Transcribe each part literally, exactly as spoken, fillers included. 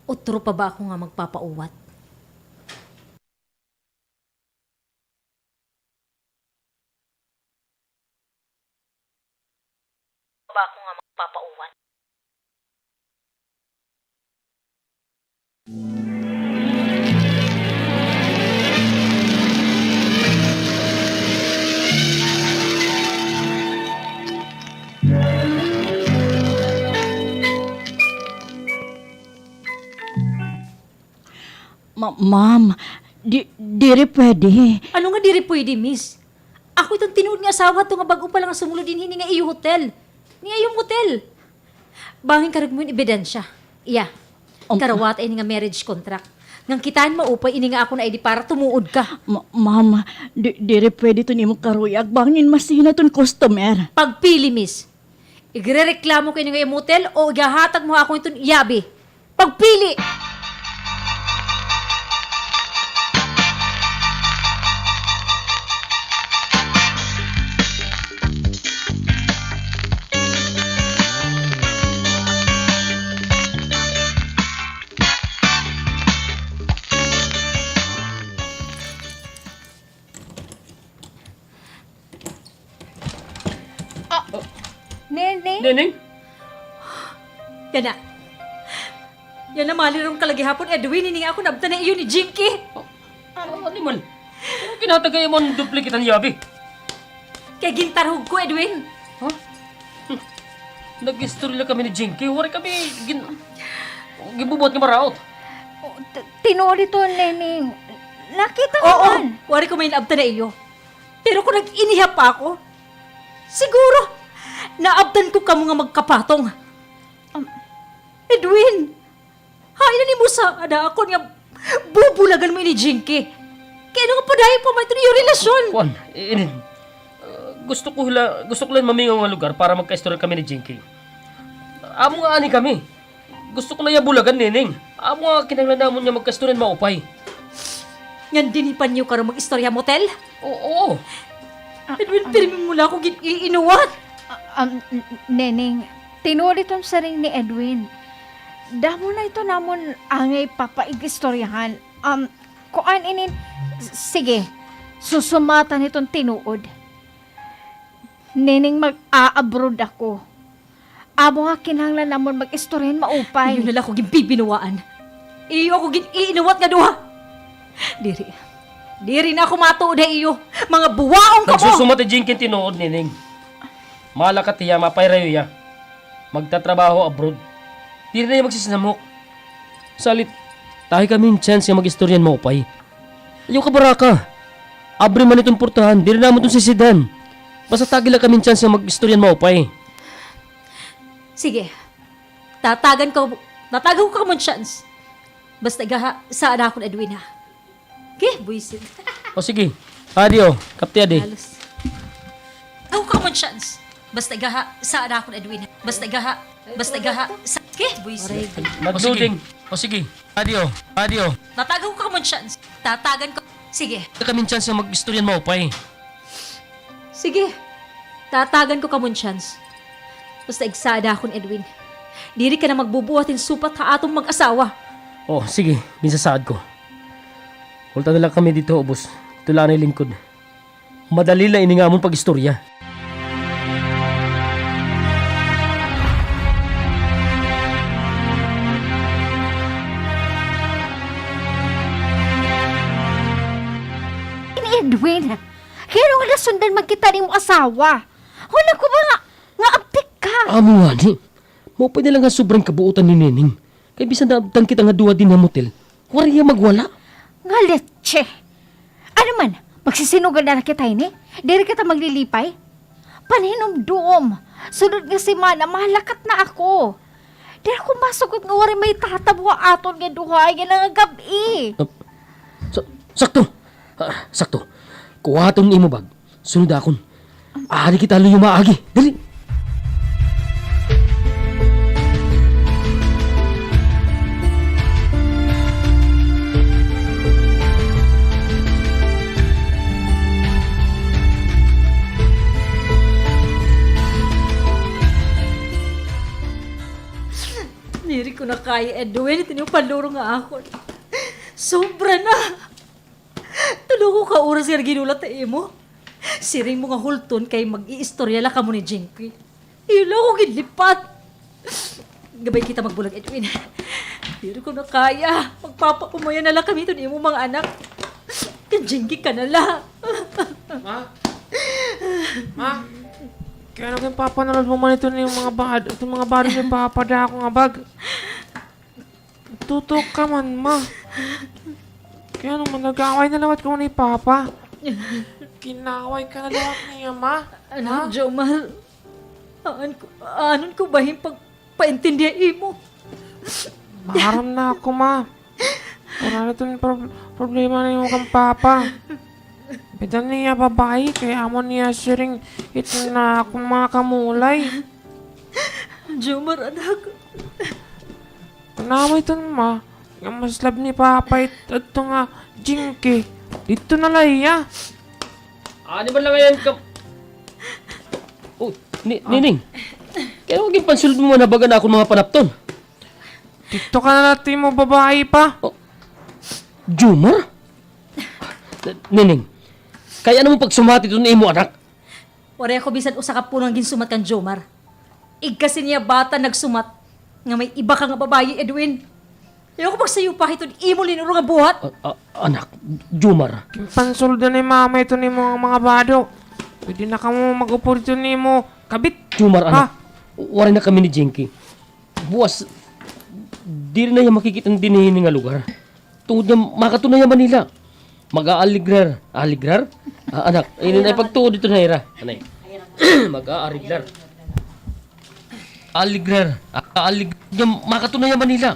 Utro pa ba ako nga magpapauwat? Ba ako nga magpapauwat? Ma-, ma'am, di, diri pwede. Ano nga diri pwede, miss? Ako iton tinuod nga asawa hadto nga bag-o pa la nga sumulod dinhi hini nga iyo hotel. Hini nga iyo motel. Bangin karuyag mo hin ebidensya. Iya. Um, karawata ini nga marriage contract. Ngan kitaen maupay ini nga akon I D para tumuod ka. Ma-, ma'am, di, diri pwede iton imo karuyag. Bangin masina iton customer. Pagpili, miss. Igrereklamo ko ini nga iyo motel o igahatag mo ha akon iton yabi? Pagpili! Ah, Neneng? Neneng? Yana. Yana, malirom ka la gihapon, Edwin, ini nga akon naabtan ha iyo ni Jinky. Ah, ano man? Ano kinatagay mo an duplikit han yabi? Kay gintarhog ko, Edwin. Ha? Hmm. Nag-istorya kami ni Jinky. Waray kami gin-, ginbubuhat nga maraot. O, t-, tinuod ito, Neneng. Nakita ko man. Oo, waray ko may naabtan ha iyo. Pero kon nag-iniha pa ako, siguro, naabtan ko kamo nga magkapatong. Um, Edwin, hain an imo saad ha akon nga bubulagan mo ini Jinky? Kay ano nga padayon pa man iton iyo relasyon? Kuan, i-, inin, ah, gusto ko hila, gusto ko la hin mamingaw nga lugar para magkaistorya kami ni Jinky. Amo nga ani kami. Gusto ko la hiya bulagan, Neneng. Amo nga kinahanglan namon nga magkaistorya hin maupay. Ngan dinhi pa niyo karon mag-istorya ha motel? Oo. Edwin, pirmi mo la ako gin-iinuwat. Ah, um, n-, Neneng, tinuod iton siring ni Edwin. Damo na ito namon angay papaig-istoryahan. Um, kuan inin, s-, sige, susumatan iton tinuod. Neneng, mag-a-abroad ako. Amo nga kinahanglan namon mag-istorya hin maupay. Iyo na la ako ginbibinuwaan. Iyo ako gin-iinuwat nga duha. Diri. Diri na ako matuod ha iyo. Mga buwaong kamo! Nagsusumat hi Jinky hin tinuod, Neneng. Malakat hiya, mapayrayo hiya. Magtatrabaho abroad. Diri na hiya magsisinamok. Salit, tahi kami hin chance nga mag-istorya hin maupay. Ayaw kabaraka. Abri man iton portahan, diri namon iton sisidhan. Basta tagi la kami hin chance nga mag-istorya hin maupay. Sige. Tatagan ko, tatagan ko kamo hin chance. Basta igaha, saad ha akon Edwin, ha? Okay, buwisit. O sige. Adi, o. Kapti, adi. Halos. Ako kamo hin chance. Basta igaha, saad ha akon Edwin, ha? Basta igaha, basta igaha, sa-, okay, buwisit. Nagduding. O sige. Adi, o. Adi, o. Tatagan ko kamo hin chance. Tatagan ko. Sige. Kami hin chance nga mag-istorya hin maupay. Sige. Tatagan ko kamo hin chance. Basta igsaad ha akon, Edwin. Diri ka na magbubuhat hin supat ha aton mag-asawa. O, sige. Ginsasaad ko. Hulta na la kami didto ha ubos. Ito la anay lingkod. Madali la ini nga amon pag-istorya. Ini Edwin, kay ano nga nasundan man kita han imo asawa? Huna ko ba nga, nga abtik ka? Amo ngani. Maupay na la nga sobra an kabuotan ni Neneng. Kay bisan naabtan kita nga duha dinhi ha motel, waray hiya magwala. Nga letse! Ano man, magsisinugal na la kita hini? Diri kita maglilipay? Panhinumdom, sunod nga semana, malakat na ako. Diri ako masugot nga waray may tatabo ha aton nga duha yana nga gab-i. Ah, sa-, sakto! Ah, sakto. Kuha aton imo bag. Sunod akon. Adi kita luyo maagi. Dali. Diri ko Nakaya, Edwin, iton imo panluro nga akon. Sobra na. Tulo ko ka oras nga naghinulat ha imo. Siring mo nga hulton kay mag-iistorya la kamo ni Jinky. Iyo la ako ginlipat. Gabay kita magbulag, Edwin. Diri ko na kaya. Magpapaumayan na la kami hiton imo mga anak. Kan Jinky ka na la. Ma? Ma? Kay ano kay papanulod mo man iton mga bad-, iton mga bado ni Papa, dako nga bag. Tutok ka man, Ma. Kay ano man, nag-away na liwat kamo ni Papa. Ginaway ka na liwat niya, Ma. Anak, ha? Jomar, aanon ko, aanon ko ba hin pagpaintindi ha imo? Maaram na ako, Ma. Para na iton prob-, problema nimo kan Papa. Bida niya babaye, kay amo niya siring iton nga akon mga kamulay. Jomar, anak. Kon amo iton, Ma, nga mas love ni Papa it-, adto nga Jinky, didto na la hiya. Ani man la ngay-an ka. Oh, ni-, Nining. Kay ano ginpansulod mo man ha baga an akon mga panapton? Didto ka na la hit imo babaye, Pa. Oh. Jomar? Nining, kay ano mo pagsumati iton imo anak? Waray ako bisan usa ka puno nga ginsumat kan Jomar. Igkasi niya bata nagsumat nga may iba ka nga babaye, Edwin. Ayaw ko pagsayo pa hiton imo linuro nga buhat. A-, a-, anak, Jomar. Ginpansulod na ni Mama iton imo nga mga bado. Pwede na kamo mag-upod hiton imo kabit. Jomar, anak. Waray na kami ni Jinky. Buwas, diri na hiya makikit-an dinhi hini nga lugar. Tungod nga makadto na hiya Manila. Mag-aaligrar. Aligrar? Ah, anak, ini na ipagtuo didto ha ira. Anay. Mag-aariglar. Aligrar. Aalig-, nga makadto na hiya Manila.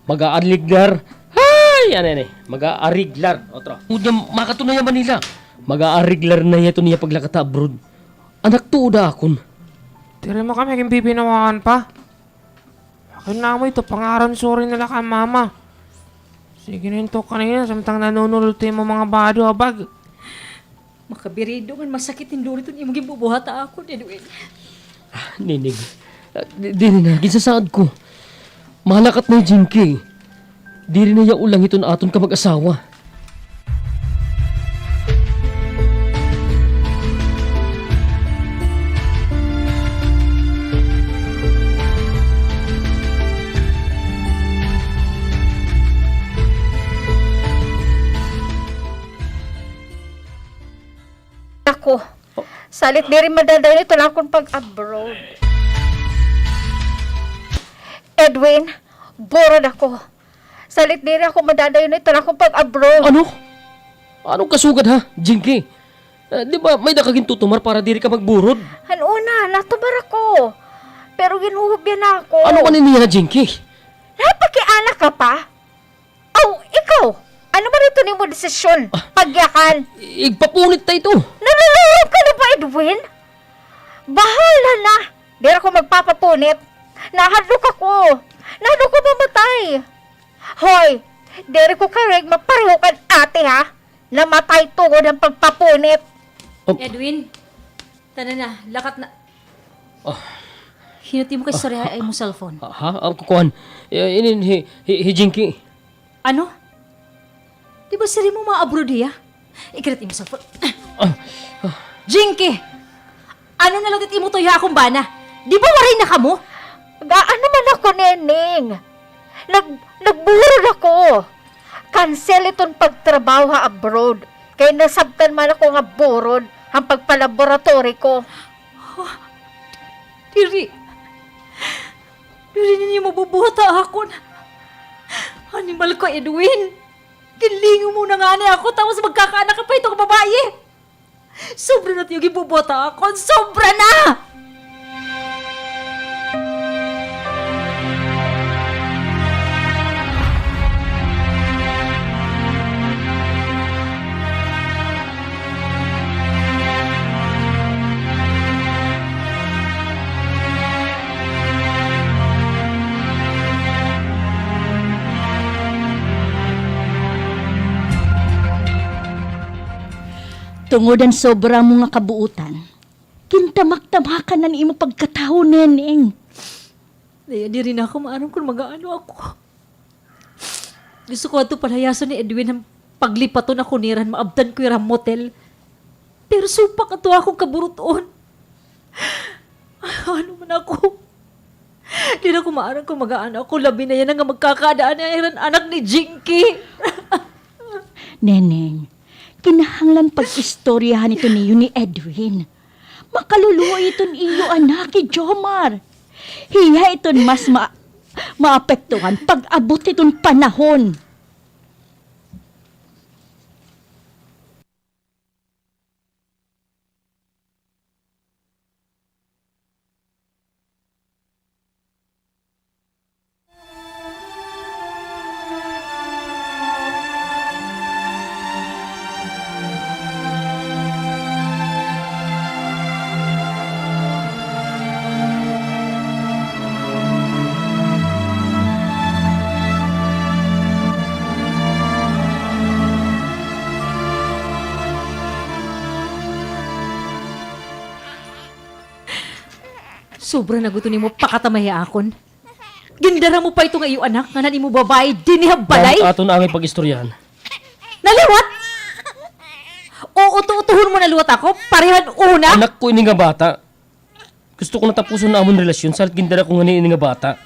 Mag-aaligrar. Hay! Anay, anay. Mag-aariglar. Otro. Tungod nga makadto na hiya Manila. Mag-aariglar na hiya iton iya paglakat ha abroad. Anak, tuod ha akon. Diri mo kami ginbibinawaan, Pa. Akin na amo ito, pangaran sorry na la kan Mama. Sige na ito kanina, samtang nanunulod it imo mga bado ha bag. Makabirido ngan masakit hin duro iton imo ginbubuhat ha akon, Edwin. Ah, Nining, ah, di-, diri na, ginsasaad ko. Mahalakat na hi Jinky. Diri na hiya ulang hiton aton kamag-asawa. Ako, salit diri madadayon iton akon pag-abroad. Edwin, burod ako. Salit diri ako madadayon iton akon pag-abroad. Ano? Ano kasugad, ha, Jinky? Eh, di ba may-ada ka gintutumar para diri ka magburod? Han una, natumar ako. Pero ginhuhubya na ako. Ano man ini, ha, Jinky? Napakiana ka pa? Aw, ikaw, ano man ito nimo desisyon? Ah. Pagyakan. Igpapunit ta ito. Naluluoy ka na ba, Edwin? Bahala na. Diri ako magpapapunit. Nahadlok ako. Nahadlok ko mamatay. Hoy, diri ko karuyag mapareho kan ate, ha? Namatay tungod han pagpapunit. Oh. Edwin, tana na, lakat na. Ah. Hin-o it imo kaistoryaha ha imo cellphone? Ah, ha? An kukuan. Eh, inin hi, hi, hi Jinky. Ano? Di ba siring mo ma-abroad hiya? Ikirat imo cellphone. Ah, ah. Jinky! Ano na la it imo tuyo ha akon bana? Di ba waray na kamo? Gaan naman ako, Neneng. Nag-, nagburod ako. Cancel iton pagtrabaho ha abroad. Kay nasabtan man ako nga burod han pagpalaboratory ko. Diri. Diri ninyo mabubuhat ha akon. Animal ka, Edwin. Ginlingaw mo na ngani ako, tapos magkakaanak ka pa hito nga babaye. Sobra na it iyo ginbubuhat ha akon. Sobra na! Tungod han sobra mo nga kabuotan, gintamak-tamakan an imo pagkatawo, Neneng. Diri na ako maaram kon mag-aano ako. Gusto ko adto palayason ni Edwin han paglipaton ako nira han maabtan ko hira ha motel. Pero supak adto akon kaburut-on. Ano man ako? Diri na ako maaram kon mag-aano ako, labi na yana nga magkakaada an ira han anak ni Jinky. Neneng, kinahanglan pag-istoryahan ito niyo ni Edwin. Makaluluoy iton iyo anak, hi Jomar. Hiya iton mas ma-, maapektuhan pag-abot hiton panahon. Sobra na gud ito nimo pakatamay ha akon. Gindara mo pa ito nga iyo anak ngan an imo babaye dinhi ha balay. Ma'am, aton angay pag-istoryahan. Naliwat? Uuto-utohon mo na liwat ako? Pareho han una? Anak ko ini nga bata. Gusto ko na tapuson an amon relasyon, salit gindara ko ngani ini nga bata.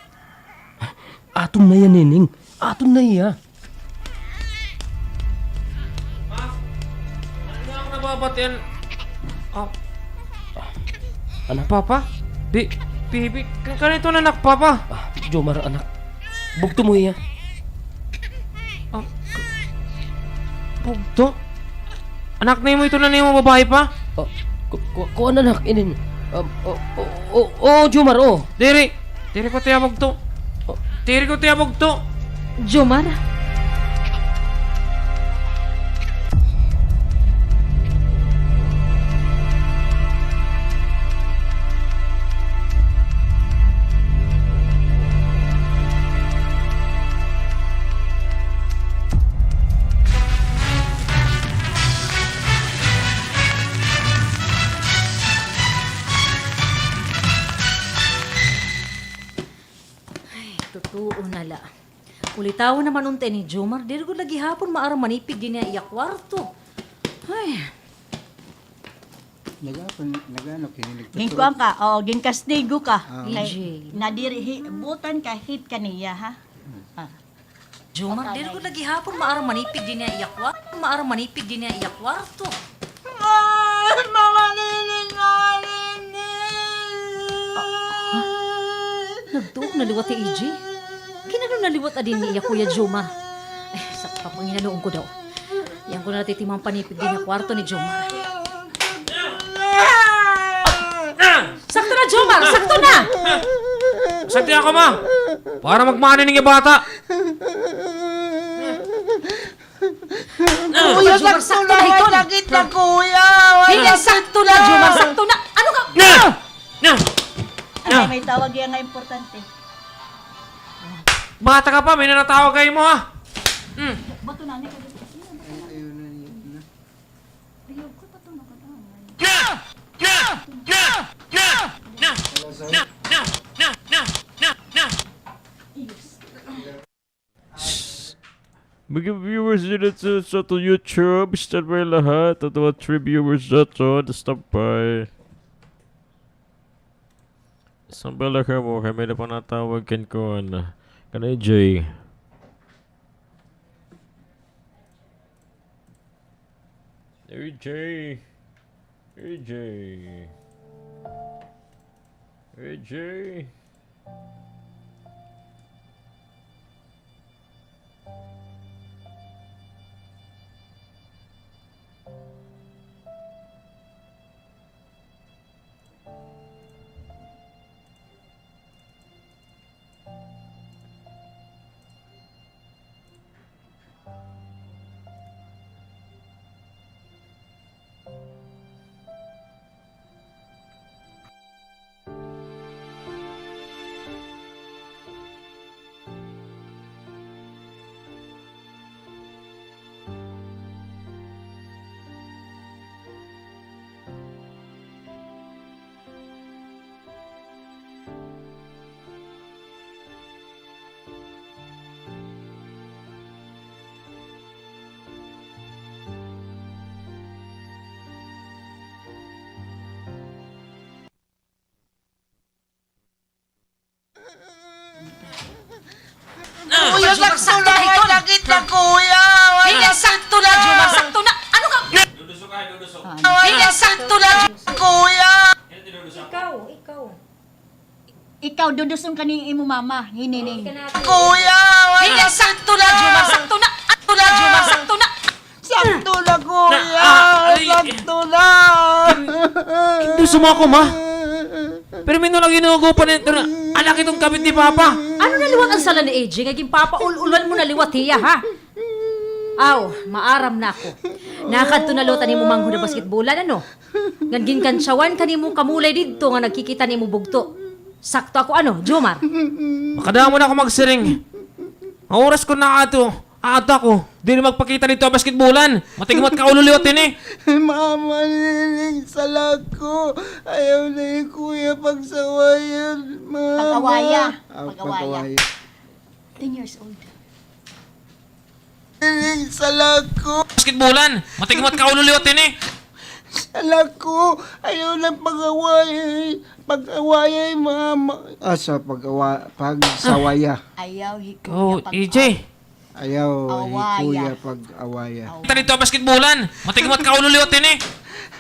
Aton na hiya, Neneng. Aton na hiya. Ma, ano nga ako nababatian? Ah. Anak? Papa? Bi-, baby, kan-, kan ito an anak, Papa? Ah, Jomar, anak. Bugto mo hiya. Ah, bugto? Anak nimo ito na nimo babaye, Pa? Oh, ku-, ku-, kuan, anak, inin. Um, oh, oh, oh, oh, Jomar, oh. Diri. Diri ko tiya bugto. Oh. Diri ko tiya bugto. Jomar? Ay, totoo na la. Ulitawon naman unta ini Jomar, diri gud la gihapon maaram manipig dinhi ha iya kwarto. Ay. Nag-, nag-ano ka, nagtuturo? Ginkuan ka, oo, ginkastigo ka. Ah. Kay nadiri, hi-, buotan ka, hit ka niya, ha? Ah. Jomar, diri gud la gihapon maaram manipig dinhi ha iya kwarto, maaram manipig dinhi ha iya kwarto. Ay, Mama Nining, Mama Nining! Ah, ha? Nagtuok na liwat hi E J? Ngan ano na liwat adi ni iya Kuya Jomar? Ay, sakto pa, panginaluon ko daw. Iyan ko na la titimang panipig dinhi ha kwarto ni Jomar. Sakto na, Jomar! Sakto na! Sagdi ako, Ma! Para magmani ning bata! Kuya, Jomar, sakto na, sakto na hiton. Sakit na, kuya. Wala, sakto na, Jomar, sakto na. Ano ka? Na! Na! Ay, may tawag iya nga importante. Bata ka pa, may nanatawag ha imo, ha? Hmm. Bato na, ni ka dito. Ayaw na, ayaw na. Ayaw ko, bato na ka na. Na! Na! Mga viewers dito sa, sa aton YouTube, stand by lahat. Aton mga three viewers naton, stand by. Stand by la kamo, kay may napanatawag kan kuan, kan A J. A J. A J. A J. Jomar, sakto na ito. Sakit na, kuya. Wala, sakto na, Jomar, sakto na. Ano ka? Dudusok ka, dudusok. Wala, sakto na, kuya. Ikaw, ikaw. Ikaw, duduson ka ni imo mama, hi Nining. Kuya, wala. Sakto na, Jomar, sakto na. Sakto na, Jomar, sakto na. Sakto na, kuya. Sakto na. Duduson mo ako, ma. Pero may nulang hinuhugupan na ito na anak itong kabit ni Papa. Ano na liwat an sala ni A J nga ginpapaul-ulan mo na liwat hiya, ha? Aw, maaram na ako. Nakadto na liwat an imo manghod ha basketbolan, ano? Ngan ginkantsawan ka nimo kamulay didto nga nagkikita nimo bugto. Sakto ako, ano, Jomar? Makadamo na ako magsiring. Nga oras ko na ato, ato ako. Diri magpakita didto ha basketbolan. Matigmat ka ulo liwat ini. Mama, Nining, sala ko. Ayaw na hi Kuya pagsawayan, Mama. Pag-awaya. Ah, pag-awaya. Pag-awaya. Ten years old. Nining, sala ko. Basketbolan. Matigmat ka ulo liwat ini. Sala ko. Ayaw na pag-awayay. Pag-awayay, mama. Ah, sa pag-awa-, pagsawaya. Ayaw hi Kuya pag-awaya. Ayaw hi Kuya pag-awaya. Kita didto ha basketbolan. Matigmat ka ulo liwat ini.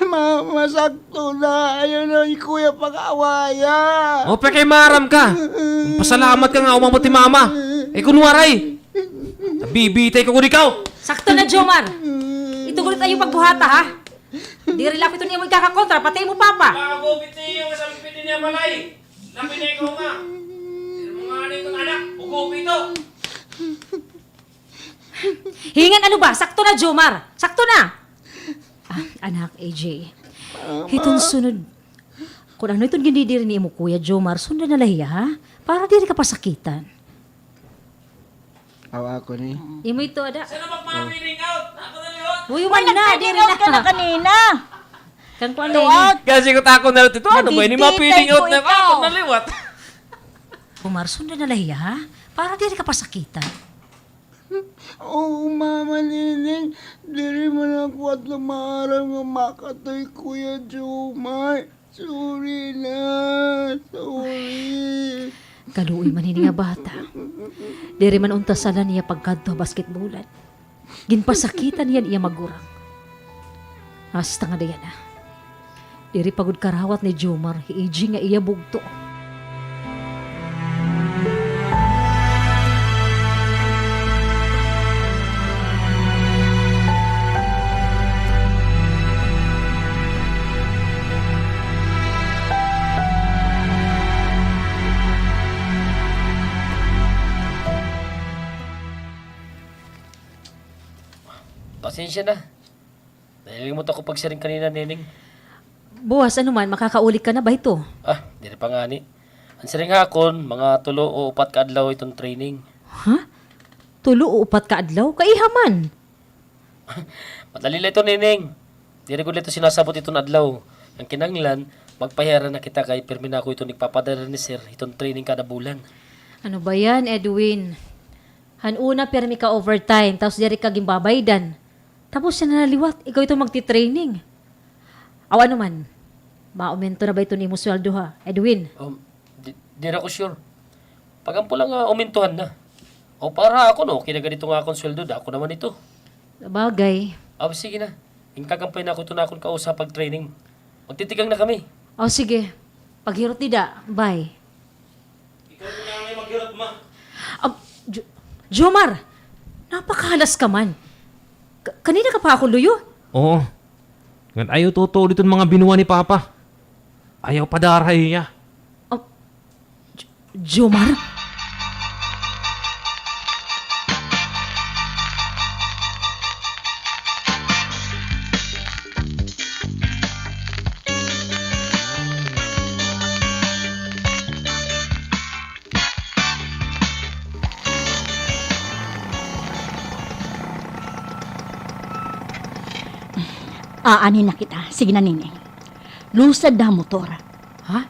Mama, sakto na. Ayaw na hi Kuya pag-awaya. O, peke maaram ka. Pasalamat ka nga umabot hi Mama. Eh, kun waray, nabibitay ko gud ikaw. Sakto na, Jomar. Ito gud it iyo pagbuhata, ha? Diri la ako iton imo ikakakontra, pati imo papa. Makagupit sa iyo, sa pipiti niya balay. Labi na ikaw nga. Sino mo nga na itong anak? Ugupi ito. Hingan ano ba? Sakto na, Jomar. Sakto na. Ah, anak, A J. Mama. Hiton sunod, kun ano iton gindidiri ni imo kuya, Jomar, sundan na la hiya, ha? Para diri ka pasakitan. Aw, ako ni. Imo ito, ada. Sana magpa-feeling out. Ako na liwat. Uy, man na, diri na. Nag-feeling out ka na kanina. Kan kuan na ini. Kasi ko tako na ito. Ano ba ini? Ma-feeling out na ako. Ako na liwat. Jomar, sundan na la hiya, ha? Para diri ka pasakitan. Oo, Mama Nining. Diri man ako adto maaram nga makadto hi Kuya Jomar. Sorry na. Sorry. Kaluoy man hini nga bata. Diri man unta sala niya pagkadto ha basketbolan. Ginpasakitan niya an iya magurang. Hasta nga dayan na. Diri pa gud karawat ni Jomar hi A J nga iya bugto. Pasensya na. Nalilimot ako pagsiring kanina, Nining. Buwas, ano man, makakauli ka na ba hito? Ah, diri pa ngani. An siring ha akon, mga tulo o upat ka adlaw iton training. Ha? Tulo o upat ka adlaw? Kaiha man? Madali la ito, Nining. Diri gud la ito sinasabot iton adlaw. An kinahanglan, magpahiara na kita kay pirmi na ako iton igpapadala ni Sir iton training kada bulan. Ano ba yan, Edwin? Han una, pirmi ka overtime, tapos diri ka ginbabaydan. Tapos yana na liwat, ikaw ito magti-training. Aw, ano man, maumento na ba ito nimo sweldo, ha, Edwin? Um, di, diri ako sure. Pag-ampo la nga umintohan na. O, para ha akon, okay na gad ito nga akon sweldo, dako naman ito. Sabagay. Aw, sige na. Ingkakampay na ako ito na akon kausa pag-training. Magtitigang na kami. O, sige. Paghirot dida. Bye. Ikaw na ngay maghirot, ma. Ah, Jo-, Jomar, napakahalas ka man. Ka-, kanina ka pa ako luyo? Oo. Ngan ayaw tutuod iton mga binuha ni Papa. Ayaw padara ha iya. Ah, Jo-, Jomar? Aanhi na kita. Sige na, Nining. Lusad na ha motor. Ha?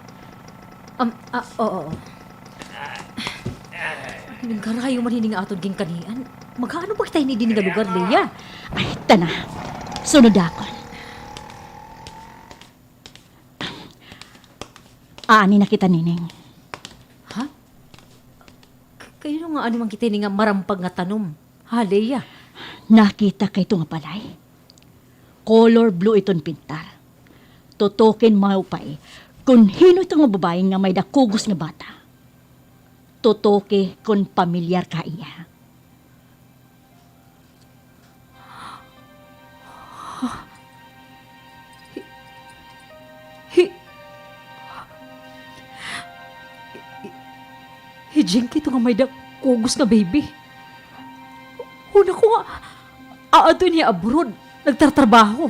Um, ah, oo, oo. Nagkarayo man hini nga aton ginkanian. Maghaano ba kita hini dinhi nga lugar, Leia? Ay, tana. Sunod akon. Aanhi na kita, Nining. Ha? K-, kayo Nga ano man kita ini nga marampag nga tanom, ha, Leia? Nakita ka ito nga balay? Color blue iton pintar. Tutukin maupay kon hin-o ito nga babaye nga may-ada kugos nga bata. Tutuki kon pamilyar ka ha iya. Hi, hi, hi, hi Jinky ito nga may-ada kugos nga baby. Una ko nga, aadto ini ha abroad, nagtatrabaho.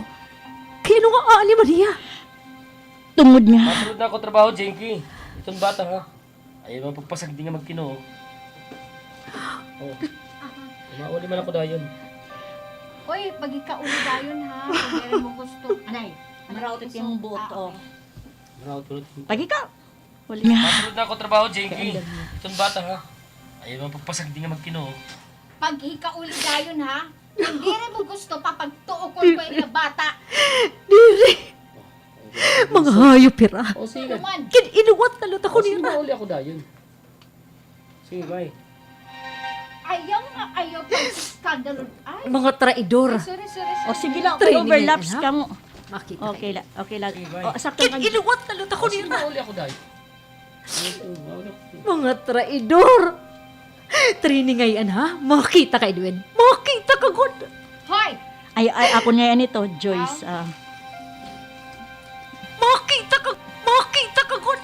Kay ano nga aani man hiya? Tungod nga. Masulod na ako trabaho, Jinky. Iton bata, ha? Ayaw man pagpasagdi nga magkinoo. Oh. Mauli man ako dayon. Uy, paghikauli dayon, ha? Kon diri mo gusto. Anay, maraot it imo buot, oh. Maraot ko na. Paghika. Uli nga. Masulod na ako trabaho, Jinky. Iton bata, ha? Ayaw man pagpasagdi nga magkinoo. Paghikauli dayon, ha? Kon diri mo gusto, papagtuokon ko ini nga bata. Diri. Mga hayop hira. O, sige. Kin-inuwat na la ako nira. O, sige, mauli ako dayon. Sige, bye. Ayaw nga, ayaw pag-iskandalo. Ay. Mga traidor. Ay, sorry, sorry, sorry. O, sige la, okay, overlaps kamo. Makita. Okay la, okay la. Sige, bye. O, sakto. Kin-inuwat na la ako nira. O, sige, mauli ako dayon. Mga traidor! Training ngay-an, ha? Makita ka, Edwin. Makita ka gud. Hoy! Ay, ay, ako ngay-an ito, Joyce, ah. Makita ka, makita ka gud.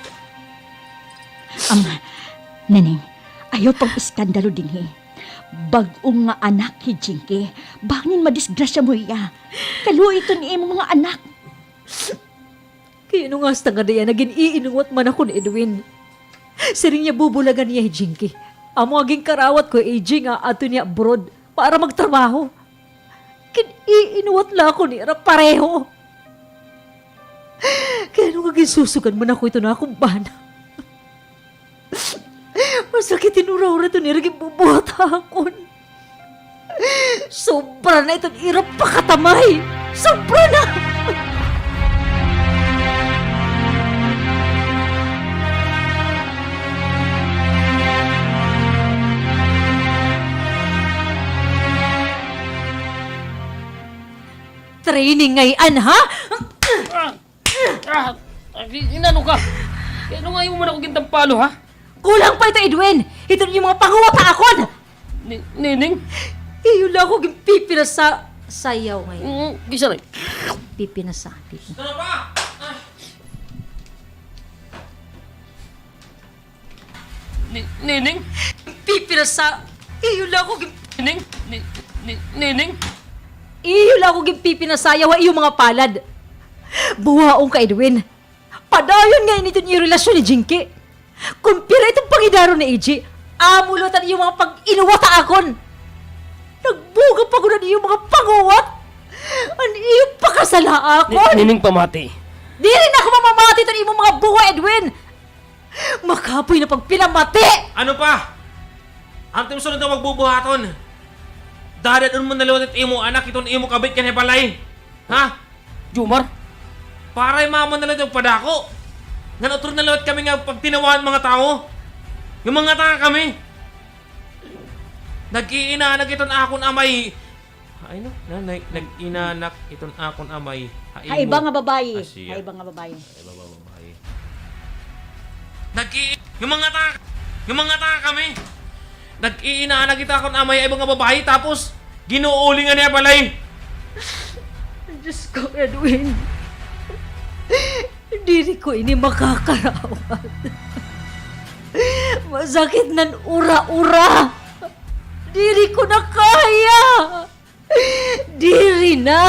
Ama, Neneng, ayaw pag-iskandalo dinhi. Bag-o nga anak hi Jinky. Bangin madisgrasya mo hiya. Kaluoy iton imo mga anak. Kay ano nga hasta ngada yana gin-iinuwat man ako ni Edwin. Siring niya bubulagan niya hi Jinky. Amo nga ginkarawat ko hi A J nga aadto niya abroad para magtrabaho. Gin-iinuwat la ako nira pareho. Kay ano nga ginsusugan man ako iton akon bana. Masakit hin ura-ura iton ira ginbubuhat ha akon. Sobra na iton ira pakatamay. Sobra na! Training ngay-an, ha? Ah, ah, inano ka? Kay ano nga imo man ako gintampalo, ha? Kulang pa ito, Edwin! Ito ninyo mga panguwat ha akon! Ni-, Nining? Iyo la ako ginpipinasa-, sayaw ngay-an. Mm, kinsa na? Pipinasa, pipinasa. Tara pa! Ah. Ni-, Nining? Pipinasa-, iyo la ako gin- Nining? Ni-, ni-, Nining? Iyo la ako ginpipinasayaw ha iyo mga palad. Buwaon ka, Edwin. Padayon ngay-an iton iyo relasyon ni Jinky. Kon pira iton pangidaro ni A J, amo liwat an iyo mga pag-inuwat ha akon. Nagbuga pa gud an iyo mga panguwat. An iyo pakasala ha akon. Ni-, Nining, pamati. Diri na ako mamamati iton imo mga buwa, Edwin. Makapoy na pagpinamati! Ano pa? Ano it imo sunod nga pagbubuhaton? Dadad-on mo na liwat it imo anak, iton imo kabit kan ha balay. Ha? Jomar? Para imo man na liwat it pagpadako. Ngan utro na liwat kami nga pagtinawahan mga tawo. Nga mga tanga kami. Nag-iinanak iton akon amay. Ay, no? Na, nag-, nag-inanak iton akon amay. Ha iba nga babayi. Ah, siya. Ha iba nga babayi. Ha iba nga babayi. Nag-i-, nga mga ta-, nga mga ta kami. Nag-iinanak it akon amay ha iba nga babayi, tapos ginuulingan niya balay. Diyos ko, Edwin. Diri ko ini makakarawat. Masakit nan ura-ura. Diri ko na kaya. Diri na.